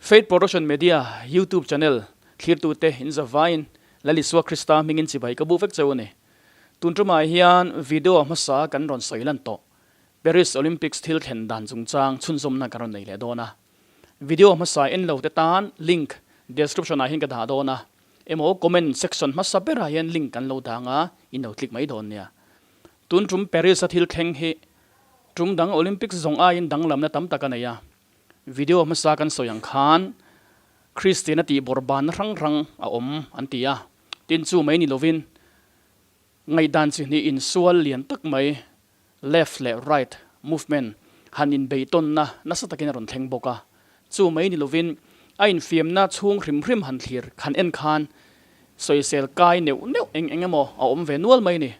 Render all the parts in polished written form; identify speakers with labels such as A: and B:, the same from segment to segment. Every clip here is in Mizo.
A: Faith Production Media YouTube channel thlirtute in zavaiin Lal Isua Krista hmingin chibai ka bu vek cheu a ni. Tun tumah hian video hmasa kan rawn sawi lan tawh Paris Olympics thil thlen dan chungchang chhunzawmna kan rawn nei leh dawn a. Video hmasa en lo te tan link description ah hian ka dah dawn a, emaw comment section hmasa berah hian link kan lo dang a, in lo click mai dawn nia. Tun tum Paris a thil thleng hi tum dang Olympics zawng aiin danglamna tam tak a nei a. Video hmasa kan sawi ang khan Kristiana tih bawrhbanna hrang hrang a awm an ti a, tin chu mai ni lovin ngaihdan chi hnih insual lian tak mai left leh right movement han inbeihtawnna nasa takin a rawn thleng bawk a. Chu mai ni lovin a infiamna chhung hrim hrim han thlir han en khan sawisel kai neuh neuh eng eng emaw a awm ve nual mai ni.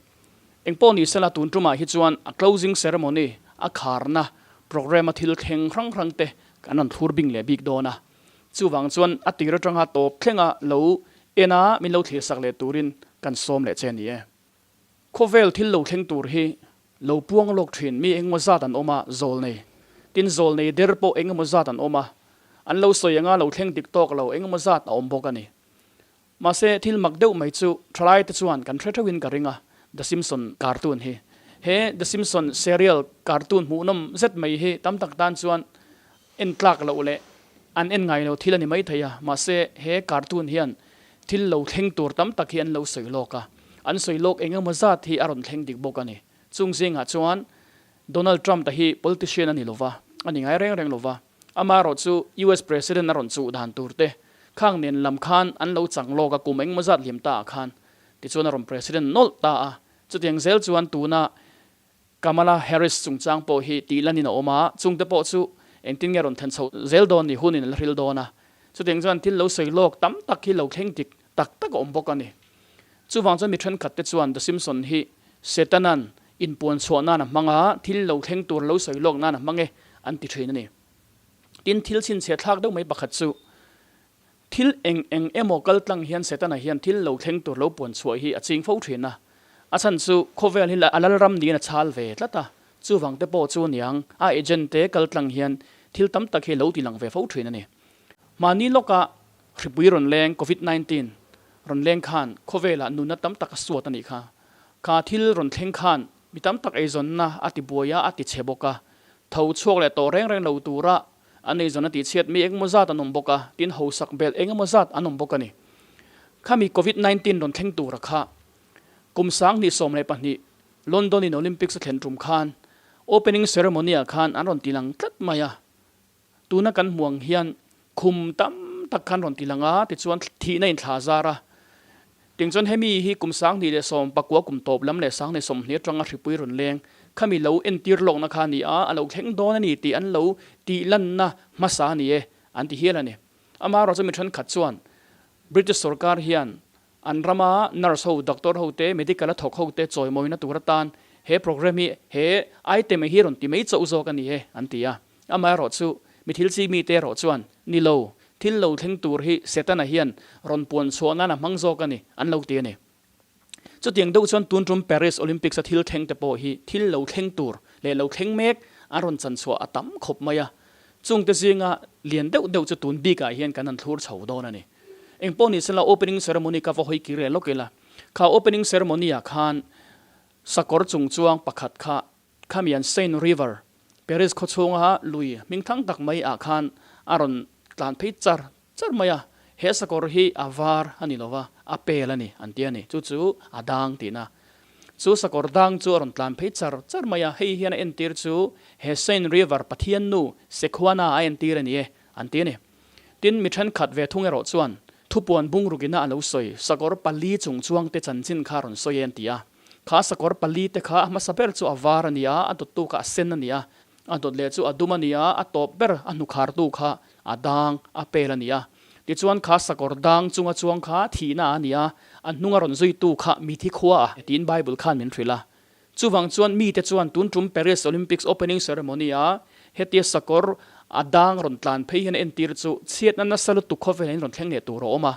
A: Engpawh ni sela tun tumah hi chuan a closing ceremony a kharna programme a thil thleng hrang hrang te kan rawn thlur bing leh bik dawn a. Chuvang chuan a tir atanga tawp thlenga lo en a min lo thlir sak leh turin kan sawm leh che ni e. Khawvel thil lo thleng tur hi lo puang lawk thin mi engemaw zat an awm a, zawl nei. Tin zawl nei der pawh engemaw zat an awm a, an lo sawi anga lo thleng dik tawk lo engemaw zat a awm bawk a ni. Mahse thil mak deuh mai chu thalai te chuan kan hre theuhin ka ring a, The Simpson cartoon hi. He The Simpson serial cartoon hmuhnawm zet mai hi tam tak tan chuan en tlak loh leh an en ngai lo thil a ni maithei a, mahse he cartoon hian thil lo thleng tur tam tak hi an lo sawi lawk a, an sawi lawk eng emaw zat hi a rawn thleng dik bawk a ni. Chung zingah chuan Donald Trump ta hi politician a ni lova, a ni ngai reng reng lova, amaherawh chu US President a rawn chuh dan tur te khang nen lam khan an lo chang lawk a, kum eng emaw zat liam ta ah khan tichuan a rawn President nawlh ta a, chutiang zel chuan tuna Kamala Harris chungchang pawh hi tih lanin a awm a, chungte pawh chu engtin nge rawn thlen chhoh zel dawn ni hunin a la hril dawn a. Chutiang chuan thil lo sawi lawk tam tak hi lo thleng dik tak tak a awm bawk a ni. Chuvang chuan mi thenkhat te chuan The Simpson hi Setanan inpuan chhuah nan a hmang a, thil lo thleng tur lo sawi lawk nan a hmang e an ti thin a ni. Tin, thil chhinchhiah thlak deuh mai pakhat chu Thil eng eng emaw kal tlang hian Setana hian thil lo thleng tur lo puan chhuah hi a ching fo thin a. A chhan chu khawvel hi a lalram niin a chhal ve tlat a, chuvang te pawh chu niang a agent te kal tlang hian thil tam tak hi lo ti lang ve fo thin a ni. Mahni lawka hripui rawn leng Covid 19 rawn leng khan khawvelah nunna tam tak a suat a nih kha. Kha thil rawn thleng khan mi tam tak eizawnna a ti buai a, a ti chhe bawk a. Tho chhuak leh tawh reng reng lo tura An eizawn a tihchhiat mi engemaw zat an awm bawk a, tin hausak belh engemaw zat an awm bawk a ni. Khami Covid 19 rawn thleng tura kha kum 2012 London in Olympics a thlen tum khan opening ceremony ah khan an rawn ti lang tlat mai a, tuna kan hmu ang hian khum tam tak khan rawn ti lang a, tichuan thihna in thla zar a. Ting chuan hemi hi kum 2019 kum tawp lam leh 2020 atanga hripui rawn leng khami lo entir lawkna kha a ni a, a lo thleng dawn a ni tih an lo tih lanna hmasa a ni e an ti hial a ni. Amaherawhchu mi thenkhat chuan British sorkar hian an rama nurse ho, doctor ho te, medical a thawk ho te chawimawina tur atan he programme hi he item hi rawn ti mai chauh zawk a ni e an ti a. Amaherawhchu mi thil chi mite erawh chuan ni lo, Thil lo thleng tur hi Setana hian rawn puan chhuah nan a hmang zawk a ni, an lo ti a ni. Chutiang deuh chuan tun tum Paris Olympics a thil thleng te pawh hi thil lo thleng tur leh lo thleng mek an rawn chan chhuah a tam khawp mai a. Chungte zinga lian deuh deuh chu tun bikah hian kan han thlur chho dawn a ni. Engpawh ni sela opening ceremony ka va hawi kir leh lawk ila, kha opening ceremony ah khan sakawr chungchuang pakhat kha Khamian Seine River, Paris khawchhunga lui hmingthang tak mai ah khan a rawn tlan phei char char mai a, he sakawr hi a var a ni lova, a pel a ni an ti a ni, chu chu a dang tihna. Chu sakawr dang chu a rawn tlan phei char char mai a, hei hian a entir chu he Seine River Pathian nu Sequana a entir a ni e an ti a ni. Tin, mi thenkhat ve thung erawh chuan thupuan bungrukina a lo sawi sakawr pali chung chuangte chanchin kha a rawn sawi e an ti a. Kha sakawr pali te kha a hmasa ber chu a var a ni a, a dawttu kha a sen a ni a, a dawt leh chu a dum a ni a, a tawp ber a hnukhartu kha a dang a pel a ni a. Tichuan kha sakawr dang chunga chuang kha thihna a ni a, a hnunga rawn zuitu kha mithi khua a tiin Bible khan min hrilh a. Chuvang chuan mite chuan tun tum Paris Olympics opening ceremony a hetia sakawr a dang rawn tlan phei hian a entir chu chhiatna nasa lutuk khawvel in rawn thleng leh tur a awm a.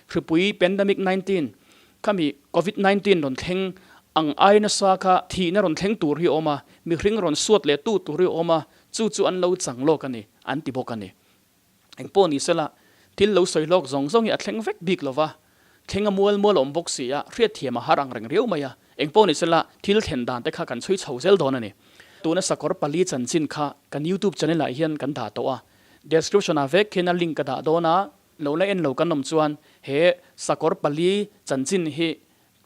A: Hripui pandemic 19 Khami Covid 19 rawn thleng ang ai nasa kha thihna rawn thleng tur hi a awm a, mihring rawn suat leh tu tur hi a awm a, chu chu an lo chang lawk a ni, an ti bawk a ni. Engpawh ni sela, thil lo sawi hlawk zawng zawng hi a thleng vek bik lo va, thleng a mual mual awm bawk si a, hriatthiam a har ang reng riau mai a. Engpawh ni sela, thil thlen dan te kha kan chhui chho zel dawn a ni. Tuna sakawr pali chanchin kha kan YouTube channel ah hian kan dah tawh a, description ah vek khian a link ka dah dawn a, lo la en lo kan awm chuan he sakawr pali chanchin hi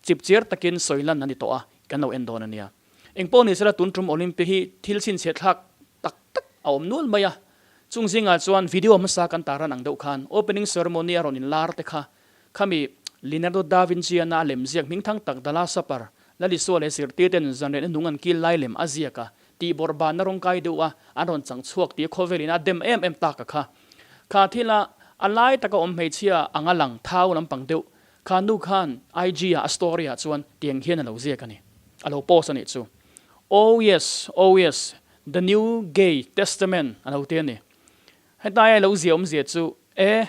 A: chipchiar takin sawi lan a ni tawh a, kan lo en dawn a nia. Engpawh ni sela tun tum Olympic hi thil chhinchhiah thlak tak tak a awm nual mai a, chung zingah chuan video hmasa kan tar an ang deuh khan opening ceremony a rawn inlar te kha khami Leonardo da Vinci-ana a lem ziak hmingthang tak The Last Supper, Lalisua leh zirtir ten zanriahna nung an kil lai lem a ziak a, tih bawrhbanna rawng kai deuh a an rawn chang chhuak tih khawvelin a dem em em tak a kha. Kha thila a lai taka awm hmeichhia anga lang thau lampang deuh Kha nu khan IG ah a story ah chuan tiang hian a lo ziak a ni. A lo post a nih chu. Oh yes, oh yes, the new gay testament a lo ti a ni. Hetaia lo ziah awmzia chu e,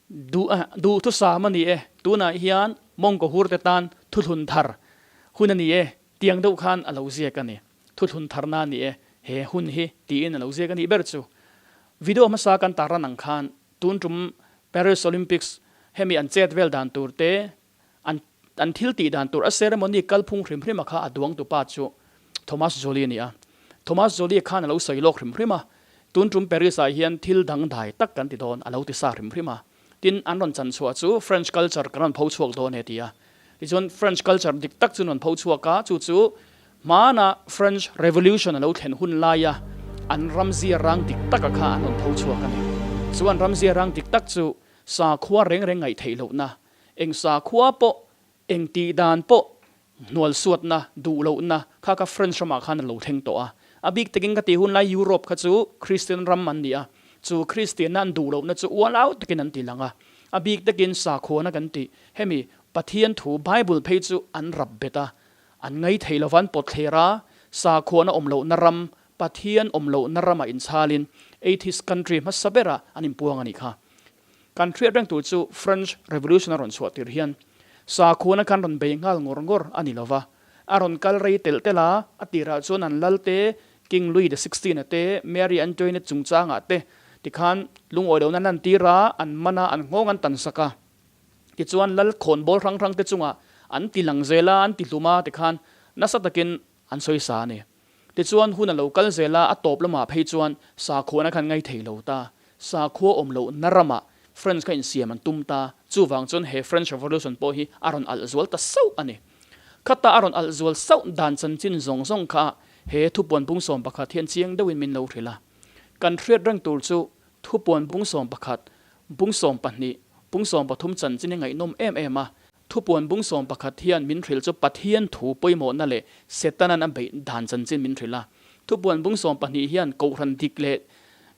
A: duh duhthusam a ni e, tunah hian mawngkaw hur te tan thuthlun thar hun a ni e, tiang deuh khan a lo ziak a ni. Thuthlun tharna a ni e, he hun hi tiin a lo ziak a nih ber chu. Video hmasa kan tarlan ang khan Tun tum Paris Olympics hemi an chet vel dan tur te, an an thil tih dan tur a ceremony kalphung hrim hrim a kha a duang tu pa chu Thomas Joly a ni a. Thomas Joly khan a lo sawi lawk hrim hrim a, tun tum Paris ah hian thil dangdai tak kan ti dawn a lo ti sa hrim hrim a. Tin, an rawn chan chhuah chu French culture kan rawn pho chhuak dawn he ti a. Tichuan French culture dik tak chu an rawn pho chhuak a, chu chu Hmana French Revolution a lo thlen hun laia an ramzia rang dik taka kha an rawn tho chhuak a ni. Chu an ramzia rang dik tak chu sakhua reng reng ngaih theih lohna, eng sakhua pawh, eng tih dan pawh hnualsuatna, duh lohna kha kha French ramah khan a lo thleng tawh a. A bik takin ka tih hun lai Europe kha chu Christian ram an ni a, chu Christianna an duh lohna chu ualau takin an ti lang a. A bik takin sakhuana kan tih hemi Pathian thu Bible phei chu an rap bet a, An ngai thei lo van pawt thler a, sakhuana awm lohna ram, Pathian awm lohna ramah inchhalin atheist country hmasa berah an inpuang a nih kha. Kan hriat reng tur chu French Revolution a rawn chhuah tir hian sakhuana khan rawn bei nghal ngawr ngawr a ni lo va, a rawn kal rei telh telh a, a tirah chuan an lal te, King Louis the XVI-a te, Marie Antoinette chungchangah te tikhan lungawi lohna an lantir a, an man a, an nghawng an tansak a. Tichuan lal khawnbawl hrang hrang te chungah an ti lang zel a, an ti hlum a tikhan nasa takin an sawi sa a ni. Tichuan hun a lo kal zel a, a tawp lamah phei chuan sakhuana khan ngai thei lo ta. Sakhua awm loh na ramah French kha insiam an tum ta. Chuvang chuan he French Revolution pawh hi a rawn alh zual ta sauh a ni. Khata a rawn alh zual sauh dan chanchin zawng zawng kha he thupuan bungsawm pakhat hian chiang deuhin min lo hrilh a. Kan hriat reng tur chu Thupuan bung 11, bung 12, bung 13 chanchin hi ngaihnawm em em a. Thupuan bung 11 hian min hrilh chu Pathian thu pawimawhna leh Setanan a beih dan chanchin min hrilh a. Thupuan bung 12 hian Kohhran dik leh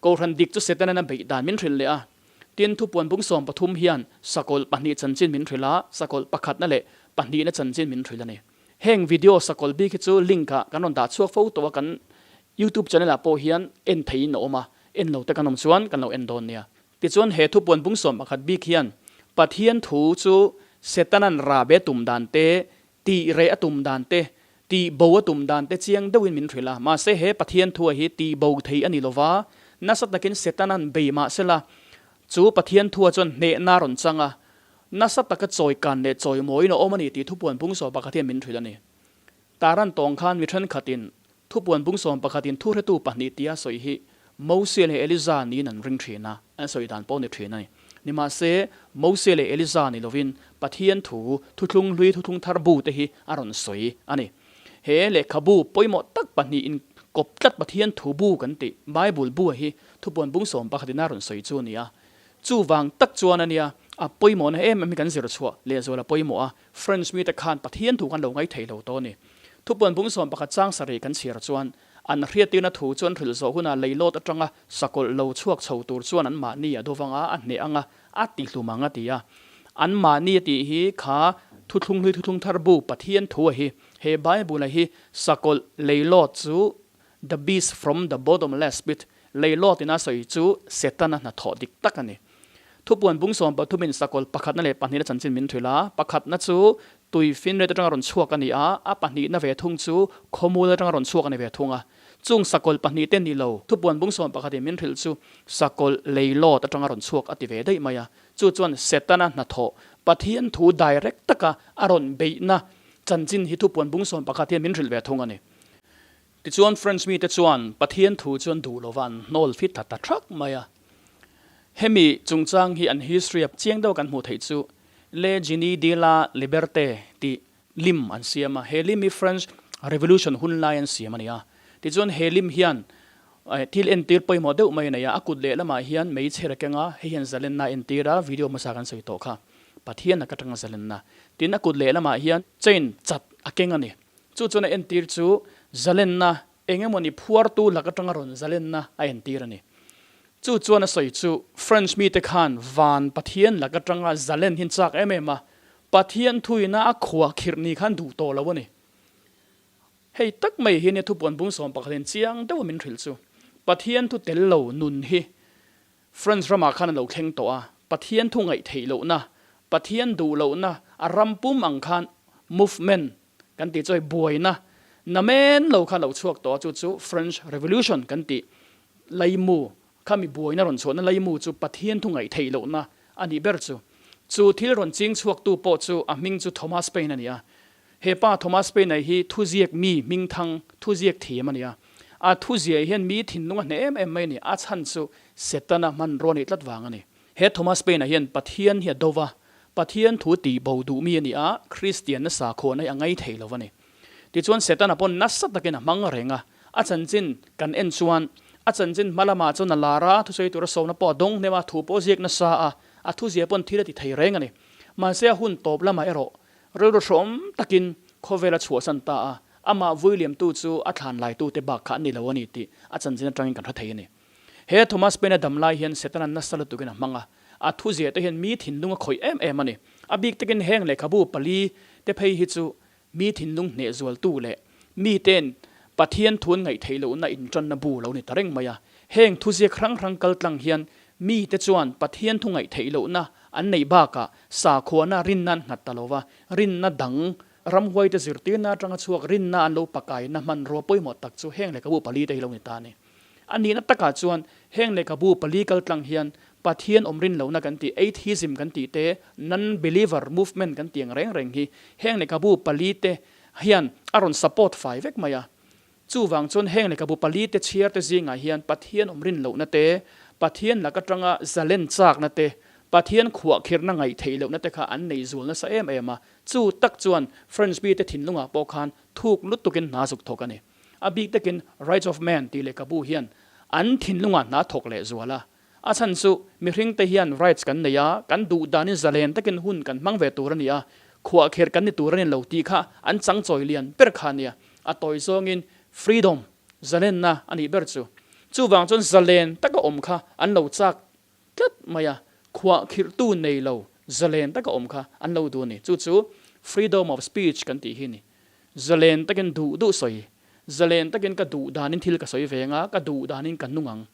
A: Kohhran dik chu Setanan a beih dan min hrilh leh a. Tin, Thupuan bung 13 hian sakawlh pahnih chanchin min hrilh a, sakawlh pakhatna leh pahnihna chanchin min hrilh a ni. Heng video sakawlh bik hi chu link ah kan rawn dah chhuak fo tawh a, kan YouTube channel ah pawh hian en theihin a awm a. En lo te kan awm chuan kan lo en dawn nia. Tichuan he thupuan bung 11 bik hian Pathian thu chu Setanan rabe tum dan te, tih reh a tum dan te, tih bo a tum dan te chiang deuhin min hrilh a. Mahse he Pathian thua hi tih bo thei a ni lova, nasa takin Setanan bei mahsela chu Pathian thua chuan hnehna a rawn chang a, nasa taka chawikan leh chawimawiin a awm a ni tih thupuan bung 11 hian min hrilh a ni. Taran tawng khan mi thenkhatin Thupuan bung 11 in thuhretu pahnih tia sawi hi Mosia leh Eliza niin an ring thin a, an sawi dan pawh ni thin a ni. Nimahse, Mosia leh Eliza ni lovin Pathian thu, thuthlung hlui thuthlung thar bu te hi a rawn sawi a ni. He lehkhabu pawimawh tak pahnih in kawp tlat Pathian thu bu kan tih Bible bu hi thupuan bung 11 in a rawn sawi chu a ni a. Chuvang tak chuan a nia, a pawimawhna em em hi kan zir chhuah lehzual a pawimawh a, French mite khan Pathian thu kan lo ngaithei lo tawh a ni. Thupuan bung 11 chang sarih kan chhiar chuan, an hriattirna thu chu an hrilh zawh hunah leilawt atanga sakawlh lo chhuak chho tur chuan an mahni a dawv anga, a hneh anga, a ti hlum ang a ti a. An mahni a tih hi kha thuthlung hlui thuthlung thar bu Pathian thu a hi. He Bible a hi sakawlh leilawt chu the beast from the bottomless pit, leilawt ina sawi chu Setana hnathawh dik tak a ni. Thupuan bung 13 in sakawlh pakhatna leh pahnihna chanchin min hrilh a, pakhatna chu Tui finret atanga rawn chhuak a ni a, a pahnihna ve thung chu khawmul atanga rawn chhuak a ni ve thung a. Chung sakawlh pahnihte ni lo, thupuan bung 11 in min hrilh chu sakawlh leilawt atanga rawn chhuak a ti ve daih mai a. Chu chuan Setana hnathawh, Pathian thu direct taka a rawn beihna chanchin hi thupuan bung 11 hian min hrilh ve thung a ni. Tichuan French mite chuan Pathian thu chu an duh lova an hnawl fit ta ta thak mai a. Hemi chungchang hi an history a chiang deuh kan hmuh theih chu Le Genie de la Liberté tih lim an siam a, he lim hi French Revolution hun lai an siam a ni a. Tichuan he lim hian thil entir pawimawh deuh mai a nei a, a kut lehlamah hian meichher a keng a, hei hian zalenna a entir a, video hmasa kan sawi tawh kha, Pathian a ka tanga zalenna. Tin a kut lehlamah hian chain chat a keng a ni. Chu chuan a entir chu zalenna eng emawni phuartu lak atanga rawn zalenna a entir a ni. Chu chuan a sawi chu French mite khan van Pathian lak atanga zalen hi an chak em em a, Pathian thuina a khuah khirh ni khan duh tawh lo a ni. Hei tak mai hi nia thupuan bung 11 in chiang deuh a min hrilh chu. Pathian thu tel lo nun hi French ramah khan a lo thleng tawh a, Pathian thu ngaih theih lohna, Pathian duh lohna a ram pum ang khan movement kan tih chu hei buaina namen lo kha lo chhuak tawh a, chu chu French Revolution kan tih laimu kha mi buaina rawn chhuahna laimu chu Pathian thu ngaih theih lohna a nih ber chu. Chu thil rawn ching chhuaktu pawh chu a hming chu Thomas Paine a ni a. He pa Thomas Paine hi thuziak mi hmingthang thuziak thiam a ni a. A thuziah hian mi thinlung a hneh em em mai a ni. A chhan chu Setana hmanrua nih tlat vang a ni. He Thomas Paine hian Pathian hi a do va, Pathian thu tih bo duh mi a ni a, Kristianna sakhuana hi a ngai thei lo a ni. Tichuan Setana pawn nasa takin a hmang reng a, a chanchin kan en chuan a chanchin hma lamah chuan a lar a, thusawi tura sawmna pawh a dawng hnem a, thu pawh a ziak nasa a, a thuzia pawn thil a ti thei reng a ni. Mahse a hun tawp lamah erawh rilru hrawm takin khawvel a chhuahsan ta a, amah vuiliamtu chu a thlan laitute bak kha a ni lo a ni tih a chanchin atangin kan hre thei a ni. He Thomas Paine dam lai hian Setana nasa lutukin a hmang a, a thuziah te hian mi thinlung a khawih em em a ni. A bik takin heng lehkhabu pali te phei hi chu mi thinlung hneh zualtu leh mite'n Pathian thu an ngaih theih lohna intanna bu lo ni ta reng mai a. Heng thuziak hrang hrang kal tlang hian mite chuan Pathian thu ngaih theih lohna an neih bakah sakhuana rinna an nghat ta lo va, rinna dang ramhuaite zirtirna atanga chhuak rinna an lo pakaina hmanrua pawimawh tak chu heng lehkhabu pali te hi lo ni ta a ni. A nihna takah chuan heng lehkhabu pali kal tlang hian Pathian awm rin lohna kan tih, atheism kan tih te, non-believer movement kan tih ang reng reng hi heng lehkhabu pali te hian a rawn support fai vek mai a. Chuvang chuan heng lehkhabu pali te chhiar te zingah hian Pathian awm rin lohna te, Pathian lak atanga zalen chakna te, Pathian khuahkhirhna ngaih theih lohna te kha an nei zual nasa em em a. Chu tak chuan French mite thinlungah pawh khan thuk lutukin hna zuk thawk a ni. A bik takin Rights of Man tih lehkhabu hian an thinlungah hna thawk leh zual a. A chhan chu mihringte hian rights kan nei a, kan duh danin zalen takin hun kan hmang ve tur a ni a, khuahkherh kan ni tur a ni lo tih kha an changchawi lian ber kha a nia. A tawi zawngin freedom, zalenna a nih ber chu. Chuvang chuan zalen taka awm kha an lo chak tlat mai a, khuahkhirhtu nei lo zalen taka awm kha an lo duh a ni. Chu chu freedom of speech kan tih hi a ni. Zalen takin duh duh sawi, zalen takin ka duh danin thil ka sawi ve anga, ka duh danin ka nung ang.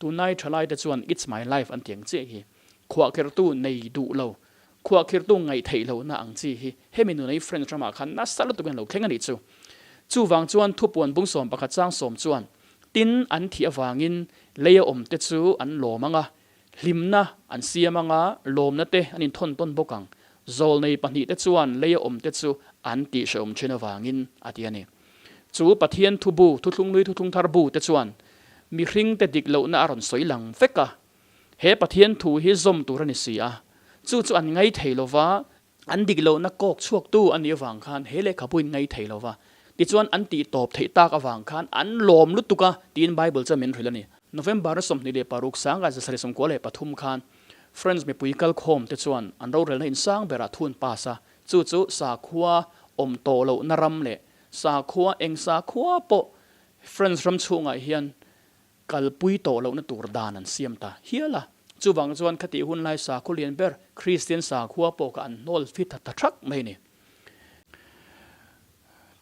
A: Tunlai thalaite chuan it's my life an ti ang chiah hi. Khuahkhirhtu nei duh lo, khuahkhirhtu ngaih theih lohna ang chi hi hemi nunei French ramah khan nasa lutukin a lo thleng a nih chu. Chuvang chuan thupuan bung 11 chang sawm chuan tin an thih avangin leia awmte chu an lawm ang a, Hlimna an siam anga lawmna te an inthawn tawn bawk ang. Zawlnei pahnihte chuan leia awmte chu an tihhrehawm thin avangin a ti a ni. Chu Pathian thu bu, Thuthlung Hlui Thuthlung Thar bu te chuan mihringte dik lohna a rawn sawi lang vek a. He Pathian thu hi zawm tur a ni si a. Chu chu an ngaithei lova. An dik lohna kawk chhuaktu a nih avang khan he lehkhabu in ngai thei lo va, tichuan an tih tawp theih tak avang khan an lawm lutuk a tiin Bible chuan min hrilh a ni. November 26 1993 khan French mipui kalkhawm te chuan an rorelna insang berah thu an pass a, chu chu sakhua awm tawh lohna ram leh sakhua eng sakhua pawh French ram chhungah hian kalpui tawh lohna tur dan an siam ta hial a. Chuvang chuan khatih hun lai sakhua lian ber Kristian sakhua pawh kha an hnawl fit ta thak mai a ni.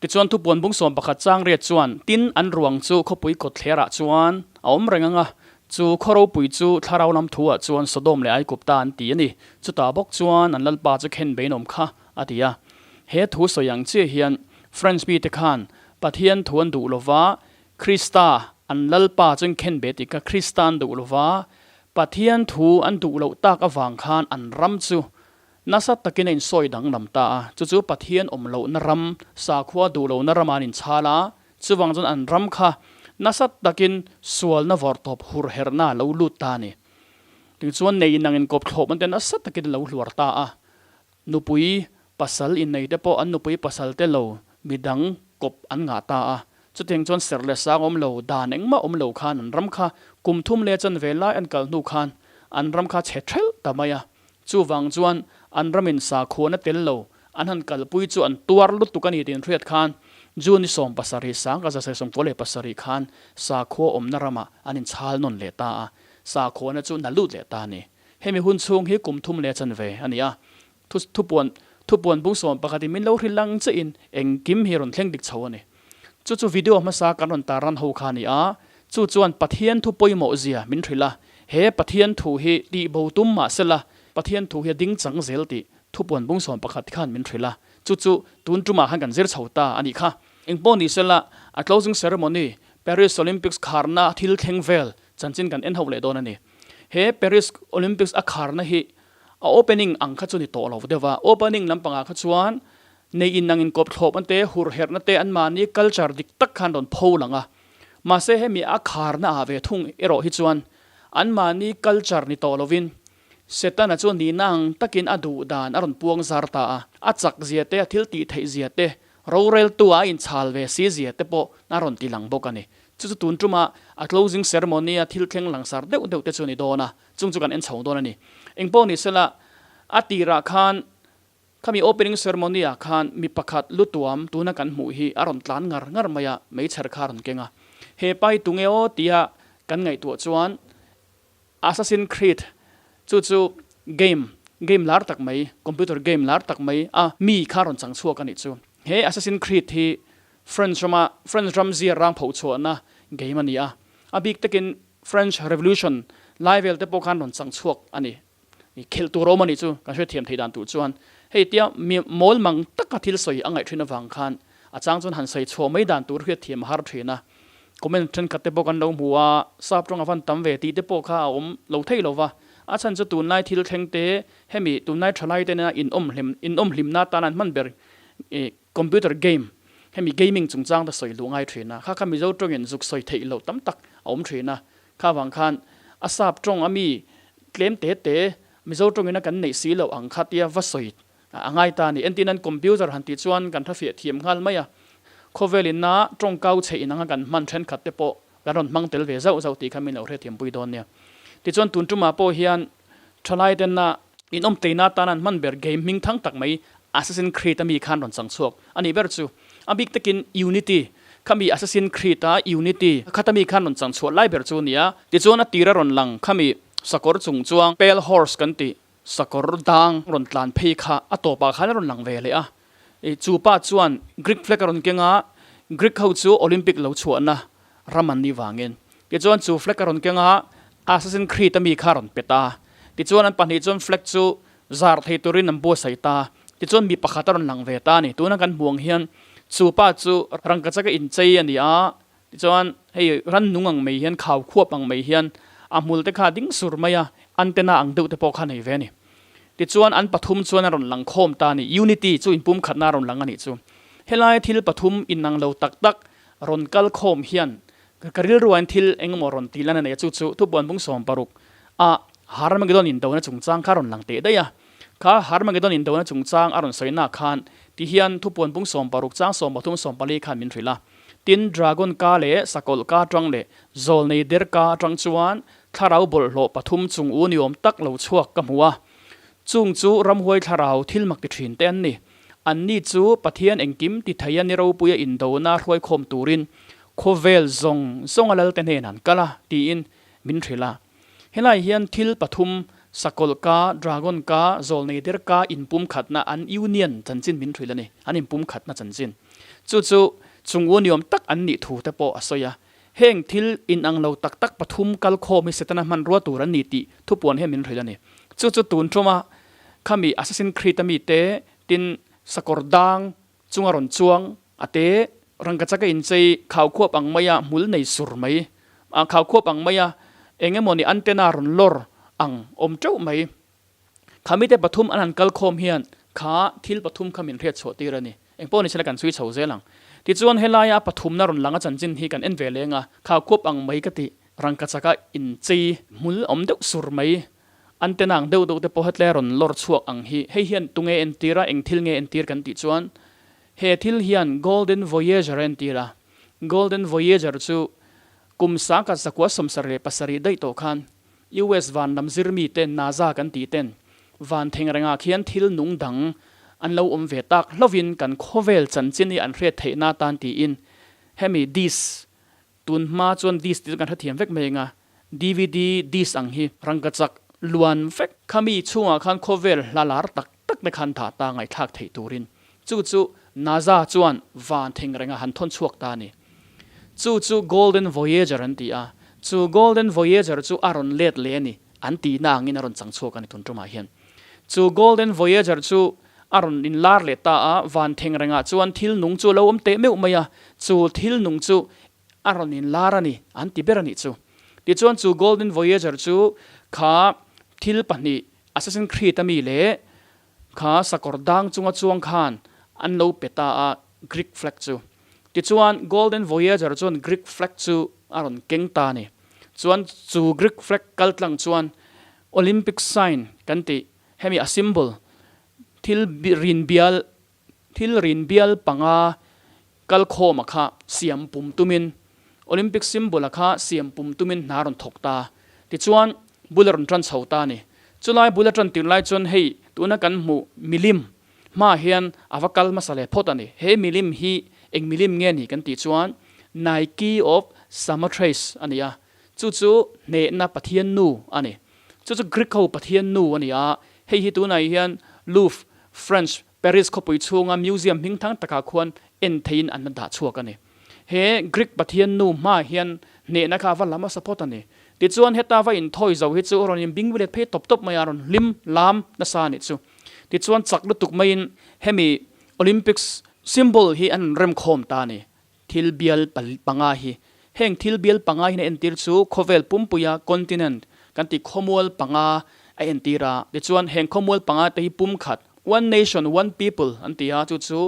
A: Tichuan thupuan bung 11 chang riat chuan tin an ruang chu khawpui kawtthlerah chuan a awm reng ang a, chu khaw ropui chu thlarau lam thuah chuan Sodom leh Aigupta an ti a ni. Chutah bawk chuan an lalpa chu khen beinawm kha a ti a. He thu sawi ang chiah hian French mite khan Pathian thu an duh lova. Krista an Lalpa chu in khen be tih kha Krista an duh lova, Pathian thu an duh loh tak avang khan an ram chu nasa takin a insawi danglam ta a, chu chu Pathian awm lohna ram, sakhua duh lohna ramah an inchhal a, chuvang chuan an ram kha nasa takin sualna vawrtawp hurherhna a lo lut ta a ni. Tichuan nei inang inkawp thlawp an te nasa takin a lo hluar ta a, Nupui pasal innei te pawh an nupui pasal te lo midang kawp an ngah ta a, chutiang chuan serh leh sang awm lo, dan engmah awm lo khan an ram kha kum thum leh chanve lai an kal hnu khan an ram kha chhe thelh ta mai a, chuvang chuan an ramin sakhuana tel lo an han kalpui chu an tuar lutuk a ni tih an hriat khan June ni 17 1997 khan sakhua awmna ramah an inchhal nawn leh ta a, sakhuana chu na lut leh ta a ni. Hemi hun chhung hi kum thum leh chanve a ni a, thu thupuan thupuan bung 11 in min lo hrilh ang chiah in engkim hi rawn thleng dik chho a ni. Chu chu video hmasa kan rawn tar ran ho kha a ni a, chu chuan Pathian thu pawimawh zia min hrilh a, he Pathian thu hi tih bo tum mah sela Pathian thu hi a ding chang zel tih thupuan bung 11 khan min hrilh a, chu chu tun tumah khan kan zir chho ta a nih kha. Engpawh ni sela a closing ceremony Paris Olympics kharna thil thleng vel chanchin kan en ho leh dawn a ni. He Paris Olympics a kharna hi a opening ang kha chu ni tawh lo deuh a, opening lampangah kha chuan nei in ang inkawp thlawp an te, hurherhna te anmahni culture dik tak khan rawn pho lang a. Mahse hemi a kharna ah ve thung erawh hi chuan anmahni culture ni tawh lovin Setana chu nihna ang takin a duh dan a rawn puang zar ta a, a chak zia te, a thil tih theih zia te, roreltu ah a inchhal ve si zia te pawh a rawn ti lang bawk a ni. Chu chu tun tuma a closing ceremony a thil thleng langsar deuh deuh te chu a ni dawn a, chung chu kan en chho dawn a ni. Engpawh ni sela, a tirah khan khami opening ceremony ah khan mi pakhat lu tuam tuna kan hmuh hi a rawn tlan ngar ngar mai a, meichher kha a rawn keng a. He pa hi tunge aw tia kan ngaihtuah chuan Assassin Creed chu chu game, game lar tak mai, computer game lar tak mai a mi kha rawn chang chhuak a nih chu. He Assassin Creed hi French rama French ram zia rang pho chhuahna game a ni a, a bik takin French Revolution lai vel te pawh khan rawn chang chhuak a ni. Khelh tur a awm a nih chu kan hrethiam theih dan tur chuan hei tia mi mawl mang taka thil sawi a ngaih thin avang khan a chang chuan han sawi chhuah mai dan tur hriatthiam a har thin a. Comment thenkhat te pawh kan lo hmu a, sap tawng a van tam ve tih te pawh kha a awm lo thei lo va, a chhan chu tunlai thil thleng te hemi tunlai thalai te nena inawm hlim inawm hlimna atan an hman ber ih computer game hemi gaming chungchang te sawi luh ngai thin a, kha kha Mizo tawngin zuk sawi theih loh tam tak a awm thin a, kha vang khan a sap tawng a mi tlem te te Mizo tawngin a kan neih si loh ang kha tia va sawi A ngai ta a ni. Entin an computer han tih chuan kan hrafiah thiam nghal mai a. Khawvel inna tawngkau chheih in anga kan hman thenkhat te pawh kan rawn hmang tel ve zauh zauh tih kha min lo hrethiam pui dawn nia. Tichuan tun tumah pawh hian thalai tenna inawm teina atan an hman ber game hming thang tak mai Assassin Creed a mi khan rawn chang chhuak a nih ber chu. A bik takin Unity khami Assassin Creed a Unity khata mi khan rawn chang chhuah lai ber chu a ni a. Tichuan a tir a rawn lang khami sakawr chung chuang Pale Horse kan tih Sakawr dang rawn tlan phei kha a tawpah khan a rawn lang ve leh a. Chu pa chuan Greek flag a rawn keng a, Greek ho chu Olympic lo chhuahna ram an nih vangin. Tichuan chu flag a rawn keng a, Assassin Creed a mi kha a rawn pet a. Tichuan an pahnih chuan flag chu zar thei turin an buatsaih ta. Tichuan mi pakhat a rawn lang ve ta a ni. Tuna kan hmuh ang hian chu pa chu rangkachaka inchei a ni a, Tichuan, hei rannung ang mai hian, khau khuap ang mai hian a hmul te kha a ding sur mai a, antenna ang deuh te pawh kha a nei ve a ni. Tichuan, an pathum chuan a rawn lang khawm ta a ni. Unity chu inpumkhatna a rawn lang a nih chu. Helai thil pathum inang lo tak tak rawn kal khawm hian ka rilruain thil eng emaw rawn tih lan a nei a, chu chu thupuan bung 60 ah Harmagedon indona chungchang kha a rawn lang teh daih a. Kha Harmagedon indona chungchang a rawn sawina khan tihian thupuan bung 60 chang 13 14 khan min hrilh a. Tin, dragon ka leh sakawlh ka atang leh zawlnei der ka atang chuan thlarau bawlhhlawh pathum chung u ni awm tak lo chhuak ka hmu a. Chung chu ramhuai thlarau thil mak ti thin te an ni. Anni chu Pathian engkim ti thei a ni ropuia indona hruaikhawm turin khawvel zawng zawnga lalte hnenah an kal a, tiin min hrilh a. Helai hian thil pathum, sakawlh ka, dragon ka, zawlnei der ka inpumkhatna an union chanchin min hrilh a ni, an inpumkhatna chanchin. Chu chu chung u niawm tak an nih thu te pawh a sawi a. Heng thil inang lo tak tak pathum kal khawm hi Setana hmanrua tur an ni tih thupuan hian min hrilh a ni. Chu chu tun tuma khami Assassin Creed a mite tin sakawr dang chunga rawn chuang a te. Rangkachaka inchei khaukhuap ang maia hmul nei sur mai, khaukhuap ang maia eng emawni antenna rawn lawr ang awm teuh mai. Khamite pathum an han kal khawm hian kha thil pathum kha min hriat chhuah tir a ni. Eng pawh ni sela kan chhui chho zel ang. Tichuan helaia pathumna rawn lang a chanchin hi kan en ve leng a, khaukhuap ang mai ka tih rangkachaka inchei hmul awm deuh sur mai, antenna ang deuh deuh te pawh hetlai rawn lawr chhuak ang hi hei hian tunge entir a, eng thil nge entir kan tih chuan He thil hian Golden Voyager a entir a, Golden Voyager chu kum sangkhat zakua 77 daih tawh khan US van lam zir mite NASA kan tih ten van thengrengah khian thil nung dang an lo awm ve tak hlovin kan khawvel chanchin hi an hriat theihna atan tiin hemi disc Tun hma chuan disc tih chu kan hrethiam vek mai anga, dvd disc ang hi rangkachak luan vek. Khami chhungah khan khawvel hla lar tak tak te khan dah ta ngaihthlak theih turin chu chu NASA chuan van theng renga han thawn chhuak ta a ni. Chu chu Golden Voyager an ti a, chu Golden Voyager chu a rawn let leh a ni an tihna angin a rawn chang chhuak a ni tun tumah hian. Chu Golden Voyager chu a rawn inlar leh ta a, van theng rengah chuan thil nung chu a lo awm teh meuh mai a, chu thil nung chu a rawn inlar a ni, an ti ber a nih chu. Tichuan chu Golden Voyager chu kha thil pahnih Assassin's Creed a mi leh kha sakawr dang chunga chuang khan an lo pe ta a Greek flag chu. Tichuan Golden Voyager chuan Greek flag chu a rawn keng ta a ni. Chuan chu Greek flag kaltlang chuan Olympic sign kan tih Hemi a symbol, thil rin bial, thil rin bial panga kal khawma kha siam pum tumin, Olympic symbol a kha siam pum tumin hna rawn thawk ta. Tichuan, bul a rawn tan chho ta a ni. Chulai bul a tan tir lai chuan hei tuna kan hmuh milim hmaah hian a va kal hmasa leh phawt a ni. He milim hi eng milim nge ni kan tih chuan Nike of Samothrace a ni a, chu chu hnehna Pathian nu a ni. Chu chu Greek ho pathian nu a ni a, hei hi tunah hian Louvre, French, Paris khawpui chhunga museum hmingthang takah khuan en theiin an la dah chhuak a ni. He Greek pathian nu hmaah hian hnehna kha a va la hmasa phawt a ni. Tichuan heta va inthawi zo hi chu rawn inbingbilet phei tawp tawp mai a, rawn hlim lam nasa a nih chu. Tichuan chak lutuk maiin hemi Olympics symbol hi an rawn remkhawm ta a ni. Thil bial panga hi. Heng thil bial panga hian a entir chu khawvel pumpuia continent kan tih khawmual panga a entir a. Tichuan heng khawmual panga te hi pumkhat, one nation, one people, an ti a, chu chu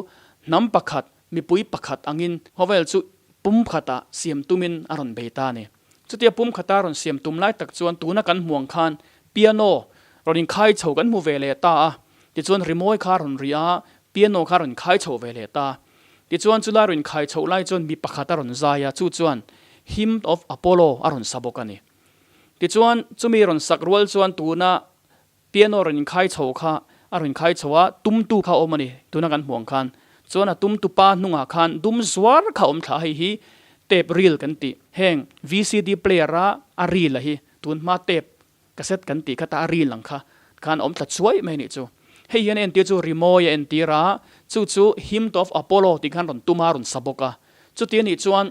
A: hnam pakhat, mipui pakhat angin khawvel chu pumkhatah siam tumin a rawn bei ta a ni. Chutia pumkhata rawn siam tum lai tak chuan tuna kan hmu ang khan piano rawn inkhai chho kan hmu ve leh ta a. Tichuan rimawi kha a rawn ri a, piano kha a rawn inkhai chho ve leh ta. Tichuan chulai rawn inkhai chhoh lai chuan mi pakhat a rawn zai a, chu chuan Hymn of Apollo a rawn sa bawk a ni. Tichuan chumi rawn sak rual chuan tuna piano rawn inkhai chho kha a rawn inkhai chho a, tumtu kha a awm a ni, tuna kan hmuh ang khan. Chuan a tumtu pa hnungah khan dum zuar kha a awm thla a, hei hi tape reel kan tih, heng VCD player a a reel a hi, tun hma tape Cassette kan tih kha ta a ril ang kha khan a awm tla chuai mai a nih chu. Hei hian a entir chu rimawi a entir a, chu chu Hymn of Apollo tih khan rawn tum a, rawn sa bawk a. Chuti a nih chuan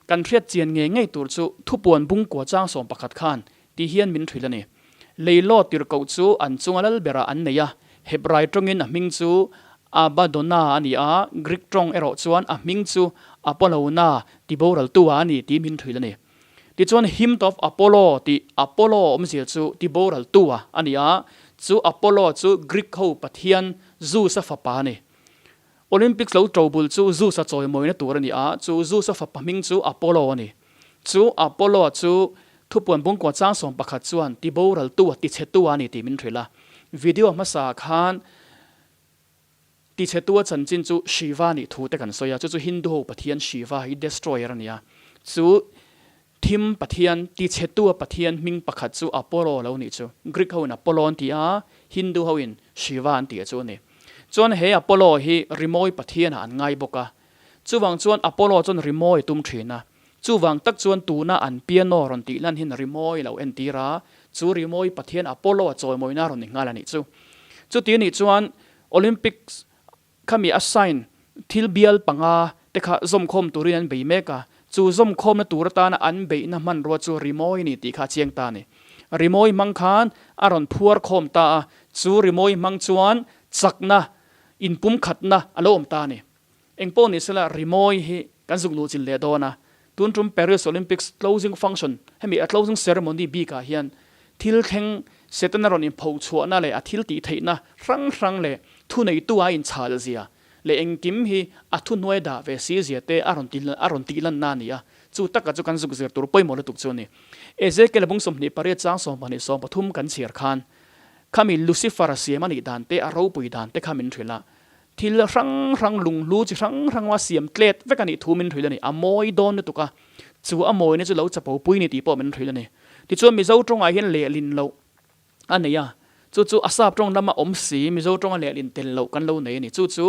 A: kan hriat chian ngei ngei tur chu thupuan bungkua chang 11 khan tih hian min hrilh a ni. Leilaw tirhkoh chu an chunga lal berah an nei a, Hebrai tawngin a hming chu Abadona a ni a, Greek tawng erawh chuan a hming chu Apollona tiboraltua a ni tih min hrilh a ni. Tichuan Hymn of Apollo tih Apollo awmzia chu tiboraltua a ni a, chu Apollo chu Greek ho pathian Zeus-a fapa a ni. Olympics lo to bul chu Zeus-a chawimawina tur a ni a, chu Zeus-a fapa hming chu Apollo a ni. Chu Apollo chu thupuan bungkua chang 11 chuan tiboraltua, tichhetua a ni tih min hrilh a. Video hmasa khan Tichhetua chanchin chu Shiva nih thu te kan sawi a, chu chu Hindu ho pathian Shiva hi destroyer a ni a, chu thim pathian, tichhetua pathian hming pakhat chu Apollo lo nih chu. Greek ho in Apollo an ti a, Hindu ho in Shiva an ti a chu a ni. Chuan he Apollo hi rimawi pathian ah an ngai bawk a, chuvang chuan Apollo chuan rimawi a tum thin a, chuvang tak chuan tuna an piano rawn tih lan hian rimawi lo entir a, chu rimawi pathian Apollo a chawimawina a rawn ni nghal a nih chu. Chuti a nih chuan Olympics khami a sign thil bial panga te kha zawmkhawm turin an bei mek a, chu zawmkhawmna tur atana an beihna hmanrua chu rimawi a ni tih kha a chiang ta a ni. Rimawi hmang khan a rawn phuar khawm ta a, chu rimawi hmang chuan chakna, inpumkhatna a lo awm ta a ni. Engpawh ni sela rimawi hi. Kan zuk luh chilh leh dawn a. Tun tum Paris Olympics closing function, hemi a closing ceremony bikah hian thil thleng Setana rawn inpho chhuahna leh a thil tih theihna hrang hrang leh thuneitu a inchhal zia leh engkim hi a thuhnuai dah ve si zia te a rawn a rawn tih lanna a ni a. Chu taka chu kan zuk zir tur pawimawh lutuk chu a ni. Ezekiel bung 28 chang 12 13 kan chhiar khan khami Lucifer-a siam a nih dan te a ropui dan te kha min hrilh a. Thil hrang hrang lunghlu chi hrang hranga siam tlet vek a nih thu min hrilh a ni. A mawi dawn lutuk a, chu a mawina chu lo chapo pui ni tih pawh min hrilh a ni. Tichuan Mizo tawngah hian lehlin loh a nei a, chu chu a sap tawng lama awm si Mizo tawnga lehlin tel loh kan lo nei a ni. Chu chu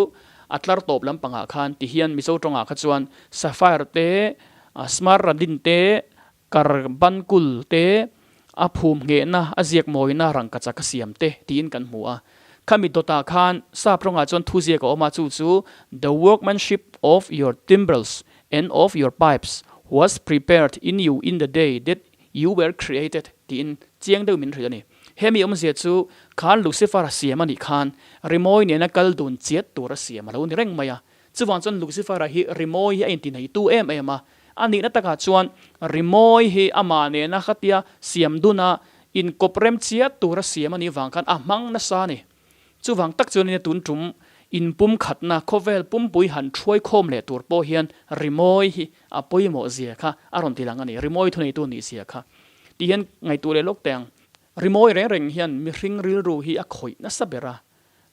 A: a tlar tawp lampangah khan tihian Mizo tawngah kha chuan Sapphire te, Smaragdin te, Karbankul te, a phum nghehna, a ziak mawina rangkachak a siam te tiin kan hmu a. Khami dawtah khan sap rawngah chuan thu ziak a awm a, chu chu The workmanship of your timbrels and of your pipes was prepared in you in the day that you were created tiin chiang deuh min hrilh a ni. Hemi awmzia chu khan Lucifer-a siam a nih khan rimawi nena kal dun chiat tur a siam a lo ni reng mai a. Chuvang chuan Lucifer-a hi rimawi hi a intineitu em em a, a nihna takah chuan rimawi hi amah nena khatia siam duna inkawp rem chiat tura siam a nih vang khan a hmang nasa a ni. Chuvang tak chuan nia tun tum inpumkhatna khawvel pumpui han thuai khawm leh tur pawh hian rimawi hi a pawimawh zia kha a rawn ti lang a ni, rimawi thuneitu nih zia kha. Tih hian ngaihtuah leh lawk teh ang. Rimawi reng reng hian mihring rilru hi a khawih nasa ber a,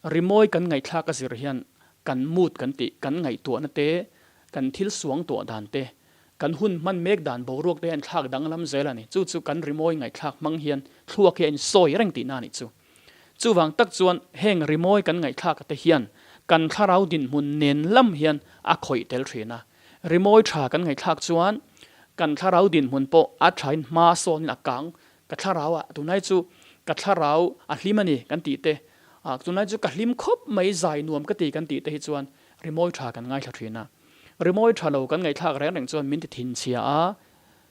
A: Rimawi kan ngaihthlak a zir hian kan mood kan tih, kan ngaihtuahna te, kan thil suang tuah dan te, kan hun hman mek dan boruak te hian thlak danglam zel a ni. Chu chu kan rimawi ngaihthlak hmang hian thluak hi a insawi reng tihna a nih chu. Chuvang tak chuan heng rimawi kan ngaihthlak te hian kan thlarau dinhmun nen lam hian a khawih tel thin a. Rimawi tha kan ngaihthlak chuan kan thlarau dinhmun pawh a thain hma sawnin a kang Ka thlarau ah tunlai chu ka thlarau a hlim a ni kan tih te, ah tunlai chu ka hlim khawp mai zai nuam ka ti kan tih te hi chuan rimawi tha kan ngaithla thin a. Rimawi tha lo kan ngaihthlak reng reng chuan min ti thinchhia a,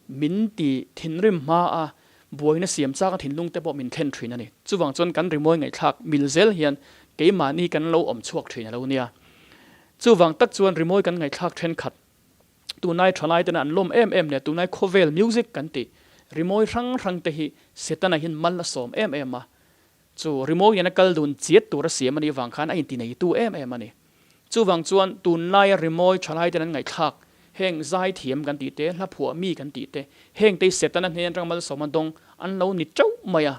A: min ti thinrim hma a, buaina siam chak a thinlung te pawh min thlen thin a ni. Chuvang chuan kan rimawi ngaihthlak mil zel hian keimahni kan lo awm chhuak thin a lo nia. Chuvang tak chuan rimawi kan ngaihthlak thenkhat Tunlai thalai tena an lawm em em leh tunlai khawvel music kan tih rimawi hrang hrang te hi Setana hian mal a sawm em em a, chu rimawi hian a kal dun chiat tur a siam a nih vang khan a intineitu em em a ni. Chuvang chuan tunlaia rimawi thalai ten an ngaihthlak heng zaithiam kan tih te, hla phuah mi kan tih te, heng te hi Setana hnen atanga malsawm a dawng an lo ni teuh mai a.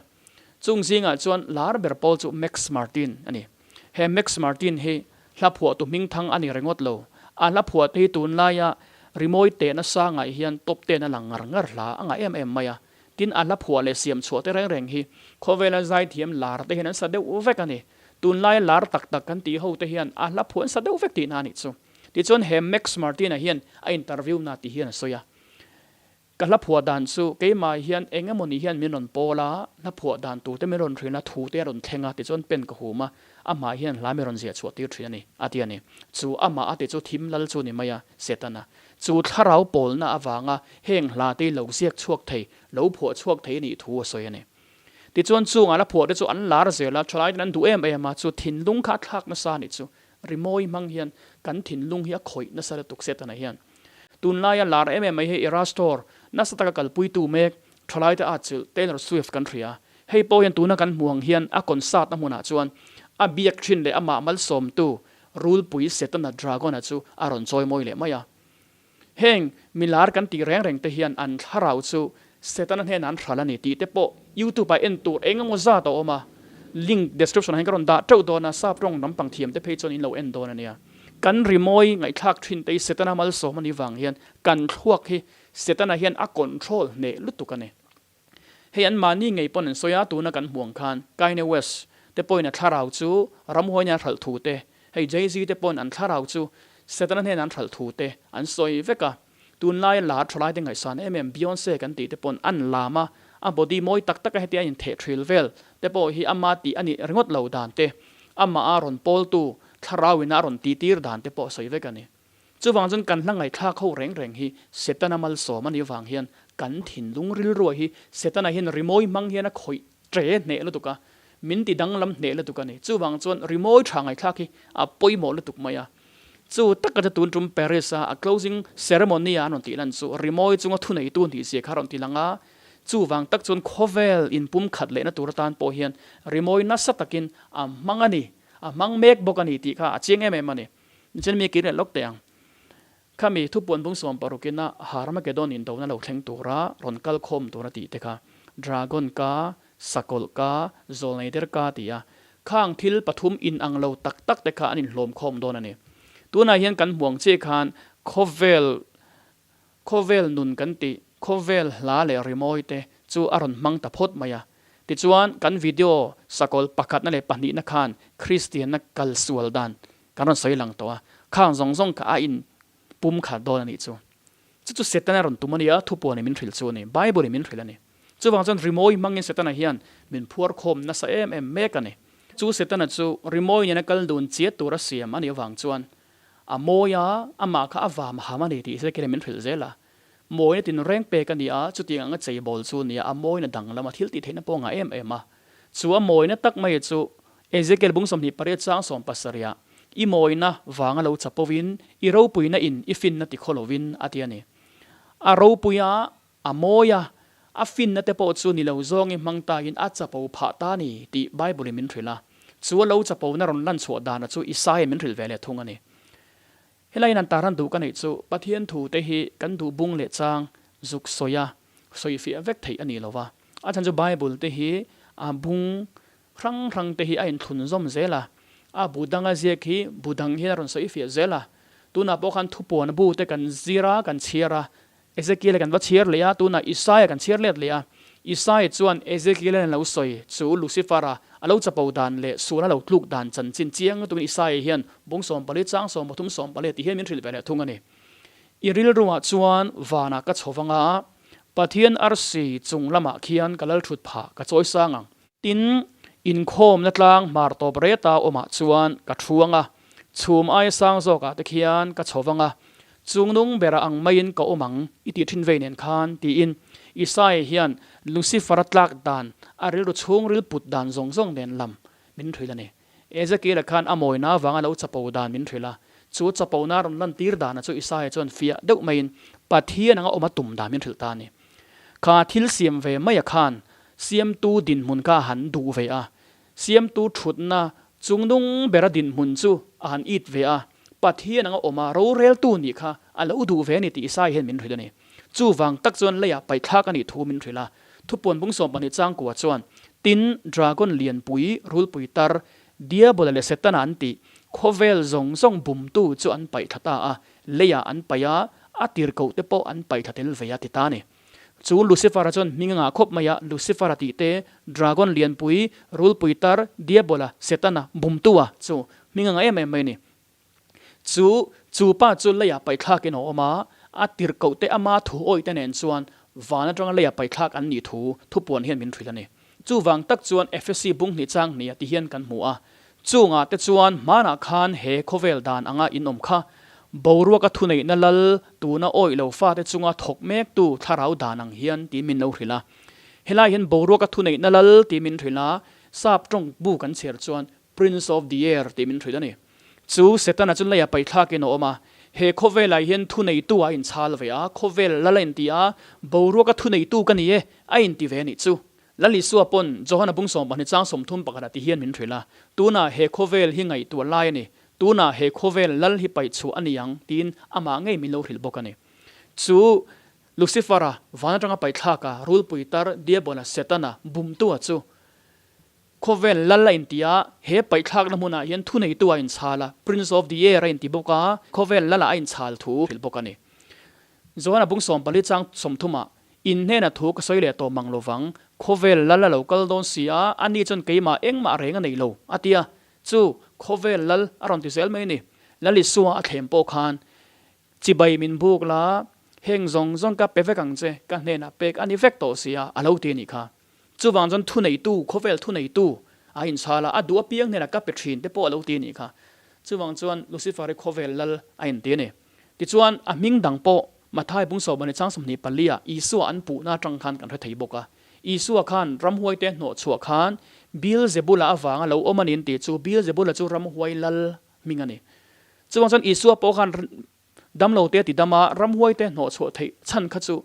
A: Chung zingah chuan lar ber pawl chu Max Martin a ni. He Max Martin hi hla phuahtu hmingthang a ni ringawt lo. A hla phuahte hi tunlaia rimawi tehna sangah hian top ten a lang ngar ngar hla a ngah em em mai a. Tin, a hla phuah leh siam chhuah te reng reng hi khawvela zaithiam lar te hian an sa deuh vek a ni. Tunlaia lar tak tak kan tih ho te hian a hla phuah an sa deuh vek tihna a nih chu. Tichuan he Max Martin-a hian a interview na ti hian a sawi a. Ka hla phuah dan chu keimah hian eng emaw ni hian min rawn pawl a, hla phuah dan tur te min rawn hrilh a, thu te a rawn thleng a, tichuan pen ka hum a, amah hian hla min rawn ziah chhuah tir thin a ni, a ti a ni. Chu amah a ti chu thim lal chu ni mai a, Setana. Chu thlarau pawlna avanga heng hla te hi lo ziak chhuak thei, lo phuah chhuak thei a nih thu a sawi a ni. Tichuan chungah hla phuah te chu an lar zel a, thalai ten an duh em em a, chu thinlung kha a thlak nasa a nih chu. Rimawi hmang hian kan thinlung hi a khawih nasa lutuk Setana hian. Tunlaia lar em em mai hi Eras Tour nasa taka kalpuitu mek thalaite atchilh Taylor Swift kan hria. Hei pawh hian tuna kan hmuh ang hian a concert na hmunah chuan a biak thin leh amah malsawmtu rulpui Setana Dragon-a chu a rawn chawimawi leh mai a. Heng milar kan tih reng reng te hian an thlarau chu Setana hnenah an hral a ni tih te pawh YouTube ah en tur eng emaw zat a awm a, link description ah hian ka rawn dah teuh dawn a, sap tawng lampang thiam te phei chuan in lo en dawn a nia. Kan rimawi ngaihthlak thin te hi Setana malsawm a nih vang hian kan thluak hi Setana hian a control hneh lutuk a ni. Hei an mahni ngei pawn an sawi a, tuna kan hmuh ang khan Kanye West te pawhin a thlarau chu ramhuai nen a hralh thu te, hei Jay-Z te pawn an thlarau chu Setana hnenah an hralh thu te an sawi vek a. Tunlaia lar thalai te ngaihsan em em Beyonce kan tih te pawn an lam a, a body mawi tak taka hetia a intheh thil vel te pawh hi ama tih a nih ringawt lo dan te, amah a rawn pawltu thlarau ina a rawn tihtir dan te pawh a sawi vek a ni. Chuvang chuan kan hla ngaihthlak ho reng reng hi Setana malsawm a nih vang hian kan thinlung rilruah hi Setana hian rimawi hmang hian a khawih tre hneh lutuk a, min ti danglam hneh lutuk a ni. Chuvang chuan rimawi tha ngaihthlak hi a pawimawh lutuk mai a. Chu taka chu tun tum Paris a a closing ceremony a an rawn tih lan chu rimawi chunga thuneitu nih zia kha a rawn ti lang a. Chuvang tak chuan khawvel inpumkhat lehna tur atan pawh hian rimawi nasa takin a hmang a ni, a hmang mek bawk a ni tih kha a chiang em em a ni. Nichen mi kir leh lawk teh ang. Khami thupuan bung sawmparukin a Harmagedon indona lo thleng tura rawn kal khawm tur a tih te kha Dragon ka, Sakawlh ka, Zawlnei der ka ti a, khang thil pathum inang lo tak tak te kha an inhlawm khawm dawn a ni. Tunah hian kan hmuang chiah khan khawvel khawvel nun kan tih khawvel hla leh rimawi te chu a rawn hmang ta phawt mai a. Tichuan kan video sakawlh pakhatna leh pahnihna khan Kristianna kal sual dan kan rawn sawi lang tawh a, khang zawng zawng kha a in pum khat dawn a nih chu. Chu chu Setana rawn tum a nia, thupuan in min hrilh chu a ni, Bible in min hrilh a ni. Chuvang chuan rimawi hmangin Setana hian min phuar khawm nasa em em mek a ni. Chu Setana chu rimawi nena kal dun chiat tura siam a nih avang chuan a mawi a, amah kha a vam ham a ni tih Ezekiel-in min hrilh zel a. Mawina tinreng pek a ni a, chutiang anga cheibawl chu a ni a, a mawina danglam a thil tih theihna pawh a ngah em em a. Chu a mawina tak mai chu Ezekiel bung 28 chang 70 ah, I mawina vanga lo chapovin, i ropuina in i finna ti khaw lovin, a ti a ni. A ropui a, a mawi a, a finna te pawh chu ni lo zawngin hmang tain a chapo phah ta ni tih Bible in min hrilh a. Chu a lo chapona rawn lan chhuah dana chu Isaiah min hrilh ve leh thung a ni. Helaiin an taran duh ka neih chu Pathian thu te hi kan duh bung leh chang zuk sawi a, sawi fiah vek theih a ni lo va. A chhan chu Bible te hi a bung hrang hrang te hi a inthlun zawm zel a, a bu danga ziak hi bu dang hian a rawn sawi fiah zel a. Tunah pawh khan thupuan bu te kan zir a, kan chhiar a, Ezekiel-a kan va chhiar leh a, tunah Isaia kan chhiar let leh a. Isaia chuan Ezekiel-a lo sawi chu Lucifer-a a lo chapo dan leh sual a lo tluk dan chanchin chiang lutukin Isaia hian bung 14 chang 13 14 tih hian min hrilh ve leh thung a ni. I rilruah chuan vanah ka chho vang a, Pathian arsi chung lamah khian ka lal thut phah ka chawi sang ang. Tin, inkhawmna tlang hmar tawp reta awmah chuan ka thu ang a, chhum aia sang zawkah te khian ka chho vang a, chungnung bera ang maiin ka awm ang i tih thin vei nen khan, tiin Isaia hian Lucifer-a tlak dan, a rilru chhungril put dan zawng zawng nen lam min hrilh a ni. Ezekiel-a khan a mawina avanga lo chapo dan min hrilh a, chu chapona rawn lantir dana chu Isaia chuan fiah deuh maiin Pathian anga awm a tum dan min hrilh ta a ni. Kha thil siam ve maia khan Siamtu dinhmun kha a han duh ve a, Siamtu thutna chungnung bera dinhmun chu a han it ve a, Pathian anga awm a, roreltu nih kha a lo duh ve a ni tih Isaiah hian min hrilh a ni. Chuvang tak chuan leiah paihthlak a nih thu min hrilh a. Thupuan bung 12 changkua chuan, Tin, dragon lianpui, rulpui tar, Diabola leh Setana an tih, khawvel zawng zawng bumtu chu an paihthla ta a, leiah an paih a, a tirhkohte pawh an paihthla tel ve a ti ta a ni. Chu Lucifer-a chuan hming a ngah khawp mai a, Lucifer-a tih te, Dragon lianpui, rulpui tar, Diabola, Setana, bumtua chu hming a ngah em em mai a ni. Chu chu pa chu leiah paihthlakin a awm a, a tirhkoh te ama thu awih te nen chuan van atanga leiah paihthlak an nih thu thupuan hian min hrilh a ni. Chuvang tak chuan Efesi bung hnih chang hnih a ti hian kan hmu a, Chungah te chuan hmanah khan he khawvel dan anga in awm kha, boruaka thuneihna lal tuna awih lo fate chunga thawk mektu thlarau dan ang hian tiin min lo hrilh a. Helai hian boruaka thuneihna lal tiin min hrilh a, sap tawng bu kan chhiar chuan Prince of the Air tih min hrilh a ni. Chu Setana chu leiah paihthlakin a awm a, he khawvelah hian thuneitu a inchhal ve a, khawvel lal a inti a, boruaka thuneitu ka ni e a inti ve a nih chu. Lal Isua pawn Johana bung 12 chang 31 ah ti hian min hrilh a, Tunah he khawvel hi ngaihtuah lai a ni, tunah he khawvel lal hi paih chhuah a ni ang, tiin amah ngei min lo hrilh bawk a ni. Chu Lucifer-a van atanga paih thlak a, rulpui tar Diabola, Setana, bumtua chu khawvel lal a inti a, he paih thlakna hmunah hian thuneitu a inchhal a, Prince of the Air a inti bawk a, khawvel lalah a inchhal thu hrilh bawk a ni. Johana bung 14 chang 30 ah In hnena thu ka sawi leh tawh mang lovang, khawvel lal a lo kal dawn si a, ani chuan keimah engmah reng a nei lo, a ti a. Chu, khawvel lal a rawn ti zel mai a ni. Lal Isua a thlem pawh khan, Chibai min buk la, heng zawng zawng ka pe vek ang che, ka hnenah pek a ni vek tawh si a, a lo ti a nih kha. Chuvang chuan thuneitu, khawvel thuneitu a inchhal a, a duh apiang hnenah ka pe thin te pawh a lo ti a nih kha. Chuvang chuan Lucifer hi khawvel lal a inti a ni. Tichuan, a hming dang pawh Mathai bung 14 chang 24 ah Isua an puhna atang khan kan hre thei bawk a. Isua khan ramhuaite hnawh chhuah khan Beelzebula avanga lo awm a ni an tih chu Beelzebula chu ramhuai lal hming a ni. Chuvang chuan Isua pawh khan damlo te a ti dam a, ramhuai te hnawhchhuah theih chhan kha chu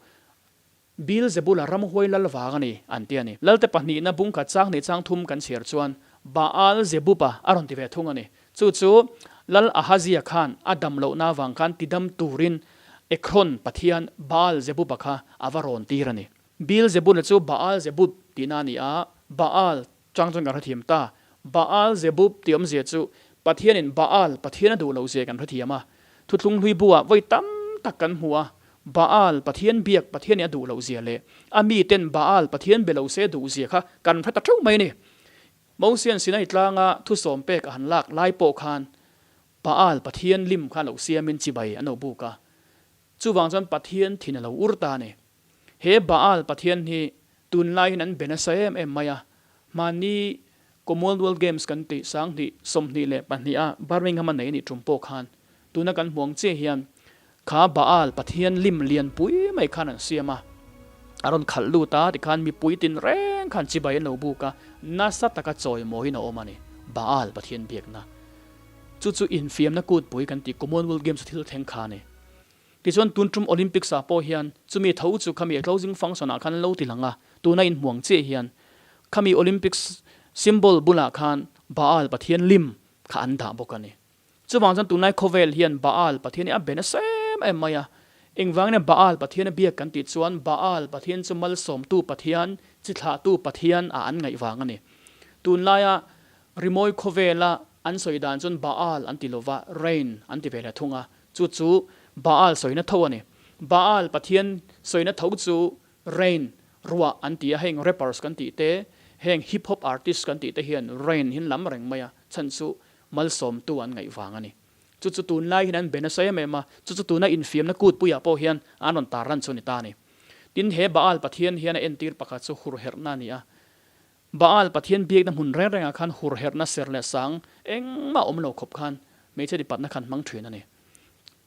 A: Beelzebula ramhuai lal vang a ni, an ti a ni. Lalte pahnihna bungkhat chang hnih chang thum kan chhiar chuan Baal Zebuba a rawn ti ve thung a ni. Chu chu Lal Ahazia khan a dam lohna avang khan tidam turin Ekron pathian Baal Zebuba kha a va rawn tir a ni. Beelzebula chu Baal Zebub tihna a ni a, Baal chang chuan kan hrethiam ta. Baal Zebub tih awmzia chu Pathianin Baal Pathian a duh loh zia kan hrethiam a. Thuthlung hlui buah vawi tam tak kan hmu a, Baal Pathian biak Pathianin a duh loh zia leh a miten Baal Pathian be lo se duh zia kha kan hre ta theuh mai a ni. Mosian Sinai tlanga thusawm pek a han lak lai pawh khan Baal Pathian lim kha lo siamin chibai an lo buk a, chuvang chuan Pathian thin a lo ur ta a ni. He Baal Pathian hi tunlai hian an be nasa em em mai a, hmanni Commonwealth Games kan tih 2024 a Birmingham a nei a nih tum pawh khan tuna kan hmuang chiah hian kha Baal Pathian lim lianpui mai khan an siam a, a rawn khalh lut a, tikhan mipui tin reng khan chibai an lo buk a, nasa taka chawimawiin a awm a ni, Baal Pathian biakna. Chu chu infiamna kutpui kan tih Commonwealth Games a thil thleng kha a ni. Tichuan tun tum Olympics ah pawh hian chumi tho chu khami a closing function ah khan an lo ti lang a, tuna inhmuang chiah hian khami Olympics symbol bulah khan Baal pathian lim kha an dah bawk a ni. Chuvang chuan tunlai khawvel hian Baal pathian hi a be nasa em em mai a, engvangin nge Baal pathian a biak kan tih chuan Baal pathian chu malsawmtu pathian, chi thlahtu pathian ah an ngaih vang a ni. Tunlaia rimawi khawvela an sawi dan chuan Baal an ti lova Rain an ti ve leh thung a, Chu chu Baal sawina tho a ni. Baal Pathian sawina tho chu Rain, ruah an ti a, heng rappers kan tih te, heng hip hop artist kan tih te hian Rain hin lam reng mai a, chhan chu malsawmtu an ngaih vang a ni. Chu chu tunlai hian an be nasa em em a, chu chu tuna infiamna kutpuiah pawh hian an rawn tarlan chu a ni ta a ni. Tin, he Baal Pathian hian a entir pakhat chu hurherhna a ni a. Baal Pathian biakna hmun reng rengah khan hurherhna ser leh sang engmah awm lo khawp khan hmeichhe dipatna khan hmang thin a ni.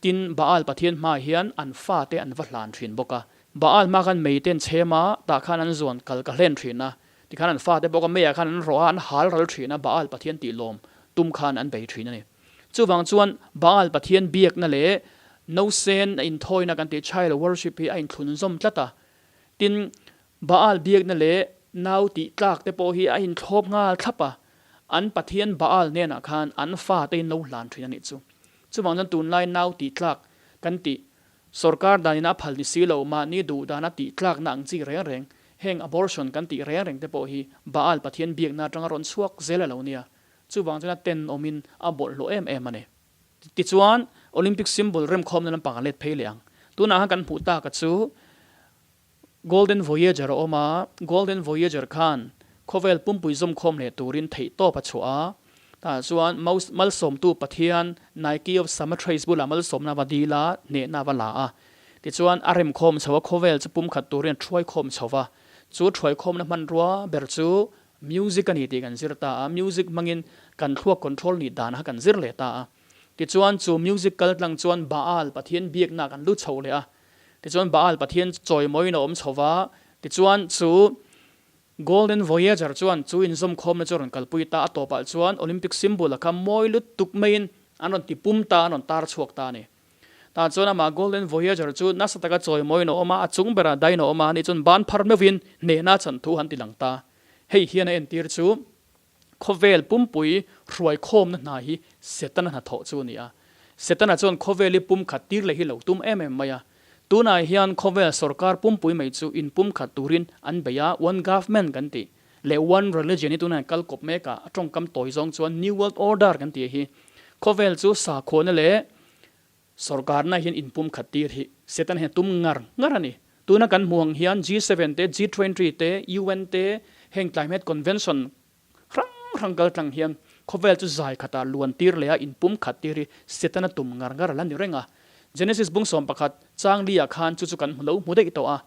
A: Tin, Baal Pathian hmaah hian an fate an va hlan thin bawk a. Baal hma khan mei te an chhem a, tah khan an zuan kal ka hlen thin a. Tikhan an fate bawk a, meiah khan an rawh a, an hal ral thin a, Baal Pathian tih lawm tum khan an bei thin a ni. Chuvang chuan Baal Pathian biakna leh nausen a inthawina kan tih child worship hi a inthlunzawm tlat a. Tin, Baal biakna leh nau tih tlak te pawh hi a inthlawp nghal thlap a, an Pathian Baal hnenah khan an fate in lo hlan thin a nih chu. Chuvang chuan tunlai nau tih tlak kan tih sorkar danin a phal ni si lo, mahni duh dana tih tlakna ang chi reng reng, heng abortion kan tih reng reng te pawh hi Baal Pathian biakna atanga rawn chhuak zel a lo nia. Chuvang chuan a tenawmin a bawlhhlawh em em a ni. Tichuan Olympic symbol remkhawmna lampang a let phei leh ang. Tunah khan kan hmuh taka chu Golden Voyager a awm a, Golden Voyager khan khawvel pumpui zawmkhawm leh turin theihtawp a chhuah a, tah chuan malsawmtu Pathian Nike of Samothrace bulah malsawmna a va dil a, hnehna a va la a. Tichuan a remkhawm chho a, khawvel chu pumkhat turin a thuaikhawm chho va, chu thuaikhawmna hmanrua ber chu music a ni tih kan zir ta a, music hmangin kan thluak control nih dan kha kan zir leh ta a. Tichuan chu music kaltlang chuan Baal Pathian biakna kan lut chho leh a, Tichuan Baal Pathian chawimawiin a awm chho va, tichuan chu Golden Voyager chuan chu inzawmkhawmna chu a rawn kalpui ta, a tawpah chuan Olympic symbol a kha mawi lutuk maiin an rawn tipum ta, an rawn tar chhuak ta a ni. Tah chuan amah Golden Voyager chu nasa taka chawimawiin a awm a, a chung berah daiin a awm a, ani chuan ban phar meuhin hnehna chan thu han ti lang ta. Hei hian a entir chu Khawvel pumpui hruaikhawmna hna hi Setana hnathawh chu a ni a. Setana chuan khawvel hi pumkhat tir leh hi lo tum em em mai a. Tunah hian khawvel sorkar pumpui mai chu inpumkhat turin an bei a, one government kan tih leh one religion hi tunah hian kal kawp mek a, a tawngkam tawi zawng chuan new world order kan tih hi khawvel chu sakhuana leh Sorkarna hian inpumkhat tir hi Satan hian a tum ngar ngar a ni. Tuna kan hmuh ang hian G7 te, G20 te, UN te, heng Climate Convention hrang hrang kal tlang hian khawvel chu zai khatah luan tir leh a inpumkhat tir hi Satan a tum ngar ngar a la ni reng a. Genesis bung 11 chang li ah khan chu chu kan hmu lo hmu daih tawh a,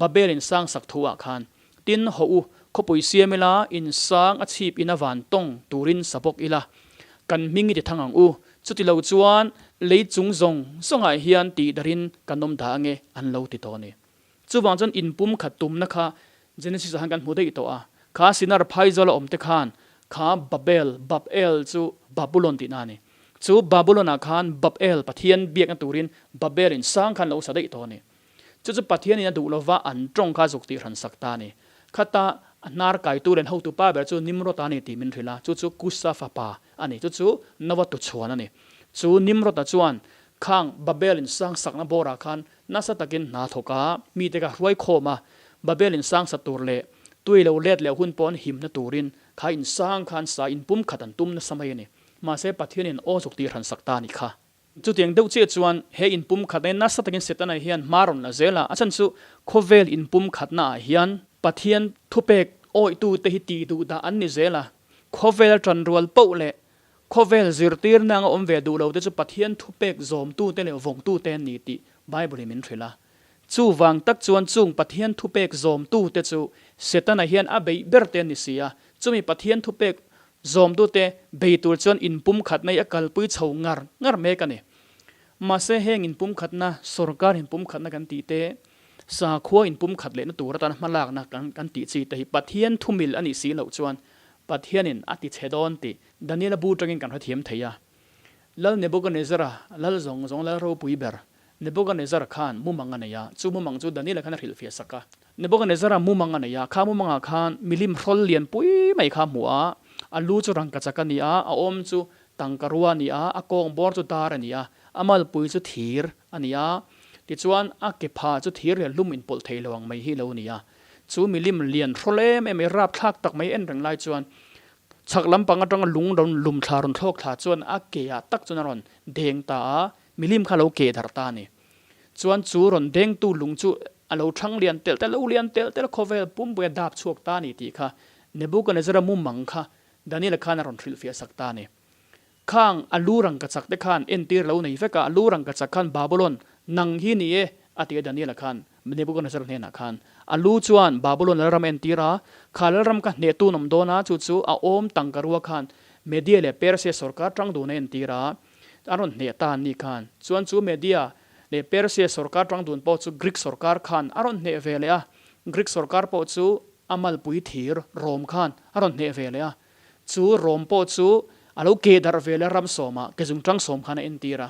A: Babel in sang sak thu ah khan. Tin, hawh u, khawpui siam ila, in sang a chhip ina van tawng turin sa bawk ila, kan hming i ti thang ang u. Chuti lo chuan lei chung zawng zawngah hian tih darin kan awm dah ange an lo ti tawh a ni. Chuvang chuan in pum khat tumna kha Genesis ah khan kan hmu daih tawh a. Kha Sinar phaizawl a awm te khan kha Babel, Bab-el chu Babulon tihna a ni. Chu Babulon-ah khan Babel Pathian biakna turin Babel in sang khan lo sa daih tawh a ni. Chu chu Pathianin a duh lova an tawng kha zuk tih hran sak ta a ni. Khata a hnar kaitu leh an hotu pa ber chu Nimrod-a a ni tih min hrilh a, chu chu Kusa fapa a ni, chu chu Noah tuchhuan a ni. Chu Nimrod-a chuan khang Babel in sang sakna bawrah khan nasa takin hna thawk a, mite kha hruai khawm a, Babel in sang sa tur leh tui lo let leh hun pawh an himna turin kha in sang khan sa in pumkhat an tum nasa mai a ni. Mahse Pathianin aw zuk tih hran sak ta a ni kha. Chutiang deuh chiah chuan he inpumkhatna hi nasa takin Setana hian hma rawn la zel a, a chhan chu khawvel inpumkhatna ah hian Pathian thupek awihtute hi tih duh dah an ni zel a, khawvel tanrual poh leh khawvel zirtirna anga awm ve duh lo te chu Pathian thupek zawmtute leh vawngtute an ni tih Bible in min hrilh a. Chuvang tak chuan chung Pathian thupek zawmtute chu Setana hian a beih ber te an ni si a, chumi Pathian thupek Zawmtute bei tur chuan inpumkhatna hi a kalpui chho ngar ngar mek a ni. Mahse heng inpumkhatna, sorkar inpumkhatna kan tih te, sakhua inpumkhat lehna tur atana hmalakna kan tih chi te hi Pathian thumil a nih si loh chuan Pathianin a ti chhe dawn tih Daniela bu tangin kan hrethiam thei a. Lal Nebuchadnezzar-a lal zawng zawng lal ropui ber Nebuchadnezzar khan mumang a nei a, chu mumang chu Daniela khan a hrilhfiah sak a. Nebuchadnezzar-a mumang a nei a, kha mumangah khan milim hrawl lian pui mai kha a hmu a, a lu chu rangkachak a ni a, a awm chu tangkarua a ni a, a kawng bawr chu dar a ni a, a malpui chu thir a ni a, tichuan a ke pha chu thir leh hlum inpawlh thei lo ang mai hi lo a ni a. Chu milim lian hrawl em em mai, rapthlak tak mai en reng lai chuan chhak lampang atanga lung rawn lum thla rawn thlawk thla chuan a ke ah tak chuan a rawn deng ta a, Milim kha lo keh darh ta a ni. Chuan chu rawn dengtu lung chu a lo thang lian telh telh, lo lian telh telh khawvel pumpui a dap chhuak ta a ni tih kha Nebuchadnezzar-a mumang kha Daniel-a khan a rawn hrilhfiah sak ta a ni. Khang a lu rangkachak te khan entir lo nei vek a, a lu rangkachak khan Babulon nang hi ni e a ti a Daniel-a khan Nebuchadnezzar hnenah khan. A lu chuan Babulon lalram a entir a, kha lalram kha hnehtu an awm dawn a, chu chu a awm tangkarua khan Media leh Persia sorkar tang dun a entir a, A rawn hneh ta an nih khan. Chuan chu Media leh Persia sorkar tang dun pawh chu Greek sorkar khan a rawn hneh ve leh a. Greek sorkar pawh chu a malpui thir Rom khan a rawn hneh ve leh a. Chu Rom pawh chu a lo keh darh ve leh a ram sawmah ke zung tang sawm khan a entir a.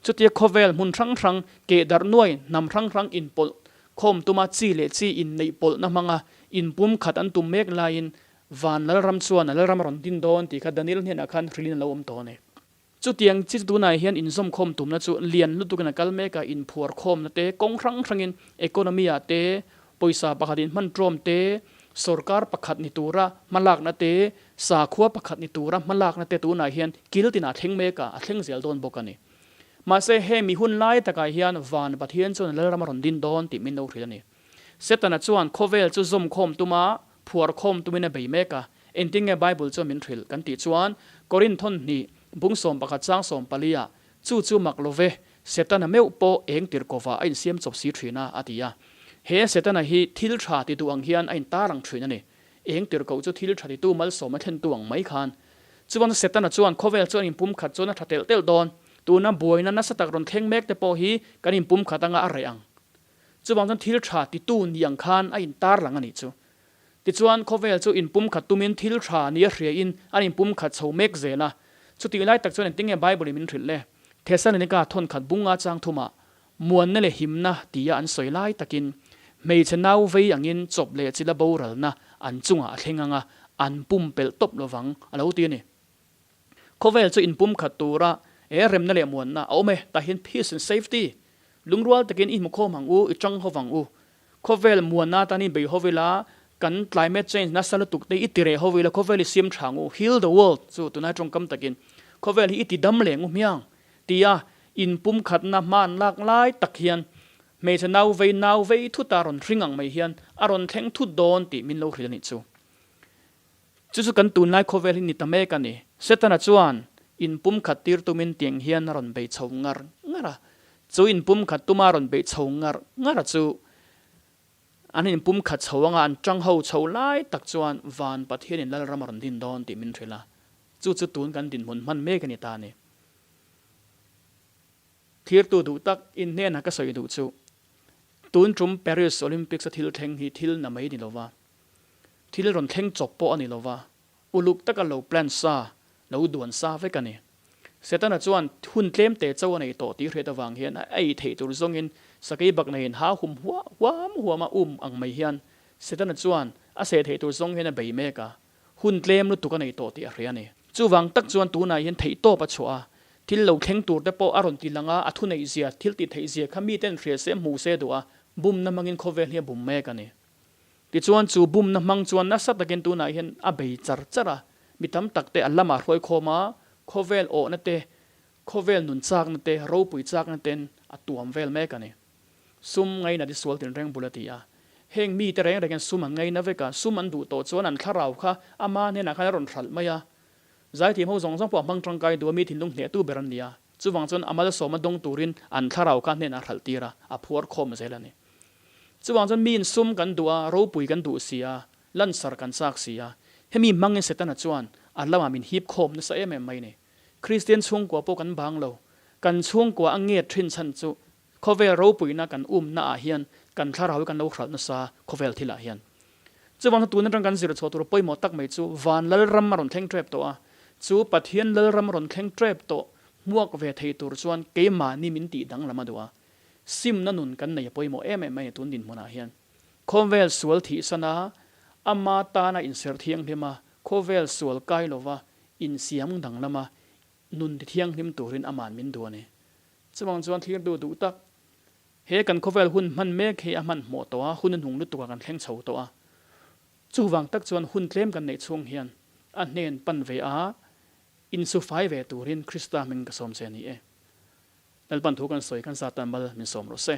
A: Chutia khawvel hmun hrang hrang keh darh nuai hnam hrang hrang inpawlh khawm tuma chi leh chi inneih pawlhna hmanga inpum khat an tum mek laiin Van Lalram chuan a Lalram a rawn din dawn tih kha Daniel hnenah khan hrilhin a lo awm tawh a ni. Chutiang chi chu tunah hian inzawmkhawm tumna chu lian lutukin a kal mek a, inphuarkhawmna te, kawng hrang hrangin economy ah te, pawisa pakhat inhman ṭawm te, sorkar pakhat ni tura hmalakna te, sakhua pakhat ni tura hmalakna te tunah hian kil tinah a thleng mek a, a thleng zel dawn bawk a ni. Mahse hemi hun lai takah hian Van Pathian chuan Lalram a rawn din dawn tih min lo hrilh a ni. Setana chuan khawvel chu zawmkhawm tuma phuarkhawm tumin a bei mek a, Engtin nge Bible chuan min hrilh kan tih chuan Korinthon hnih bung 11 chang 14 ah chu chu mak lo ve, Setana meuh pawh eng tir kovah a insiam chawp si thin a, a ti a. He Setana hi thil tha ti duh ang hian a intar ang thin a ni. Eng tir koh chu thil tha titu malsawm a thlentu ang mai khan. Chuan Setana chuan khawvel chuan inpumkhat chuan a tha telh telh dawn. Tuna buaina nasa tak rawn thleng mek te pawh hi kan inpumkhat anga a reh ang. Chuvang chuan thil tha titu ni ang khan a intar lang a nih chu. Tichuan, khawvel chu inpumkhat tumin thil tha nia hriain an inpumkhat chho mek zel a. Chutih lai tak chuan engtinge Bible-in min hrilh le? Thessalonika thawnkhat bunga chang thumah muanna leh himna tia an sawi lai takin hmeichhe nau vei angin chawp leh chila boralna an chungah a thleng ang a, an pumpelh tawp lovang a lo ti a ni. Khawvel chu inpumkhat tura e remna leh muanna a awm e, tah hian peace and safety, lungrual takin i hmukhawm ang u, i tang ho vang u. Khawvel muanna atan i bei ho ila, kan climate change nasa lutuk te i ti reh ho ila, khawvel i siam tha ang u, heal the world chu tunai tawngkam takin khawvel hi i ti dam leh ngu hmiang tia inpumkhatna hman lak lai tak hian hmeichhe nau vei nau vei thuta rawn hring ang mai hian a rawn thleng thut dawn tih min lo hrilh a nih chu. Chu chu kan tunlai khawvel hi ni ta mek a ni. Setana chuan inpumkhat tir tumin tiang hian a rawn bei chho ngar ngar a. Chu inpumkhat tuma rawn bei chho ngar ngar a chu an inpumkhat chho anga an tang ho chho lai tak chuan Van Pathianin Lalram a rawn din dawn tih min hrilh a. Chu chu tun kan dinhmun hman mek a ni ta a ni. Thirtu duh tak in hnenah ka sawi duh chu tun tum Paris Olympics a thil thleng hi thil na mai ni lova. Thil rawn thleng chawp pawh a ni lova, uluk taka lo plan sa, lo duan sa vek a ni. Setana chuan hun tlem te chauh a nei tawh tih hriat avang hian a ei theih tur zawngin sakei bak neiin ha hum huah huam huam a um ang mai hian Setana chuan a seh theih tur zawng hian a bei mek a, hun tlem lutuk a nei tawh tih a hria a ni. Chuvang tak chuan tunah hian theihtawp a chhuah a, thil lo thleng tur te pawh a rawn ti lang a, a thuneih zia, thil tih theih zia kha miten hria se hmu se duh a, bumna hmangin khawvel hi a bum mek a ni. Tichuan chu bumna hmang chuan nasa takin tunah hian a bei char char a, mi tam tak te a lamah hruai khawm a, khawvel awhna te, khawvel nun chakna te, ropui chakna ten a tuam vel mek a ni. Sum ngaina ti sual tinreng bul a ti a. Heng mite reng reng hian sum an ngaina vek a, sum an duh tawh chuan an thlarau kha ama hnenah khan a rawn hralh mai a. Zaithiam ho zawng zawng pawh a hmang tangkai duh a, mi thinlung hnehtu ber an ni a. Chuvang chuan a malsawma dawng turin an thlarau kha hnenah a hralh tir a, a phuar khawm zel a ni. Chuvang chuan miin sum kan duh a, ropui kan duh si a, lansar kan chak si a. Hemi hmangin Setana chuan a lamah min hip khawm nasa em em mai ni. Kristian chhungkua pawh kan bang lo. Kan chhungkua a nget thin chhan chu khawvel ropuina kan umna ah hian kan thlarau hi kan lo hralh nasa khawvel thil ah hian. Chuvang chu tun atang kan zir chhuah tur pawimawh tak mai chu van Lalram a rawn thleng tep tawh a, chu Pathian Lalram a rawn thleng tep tawh hmuak ve thei tur chuan keimahni min tih danglam a duh a. Simna nun kan nei a pawimawh em em mai a ni tun dinhmunah hian. Khawvel sual thihsan a, ama tana inserh thianghlim a, khawvel sual kai lova insiam danglam a, nun ti thianghlim turin aman min duh a ni. Chuvang chuan thlirtu duh tak, he kan khawvel hun hman mek hi a hmanhmawh tawh a, hun a hnung lutuk a kan thleng chho tawh a. Chuvang tak chuan hun tlem kan neih chhung hian a hnen pan ve a, insufai ve turin Krista hming ka sawm che a ni e. Lalpan thu kan sawi kan zat tan mal min sawm rawh se.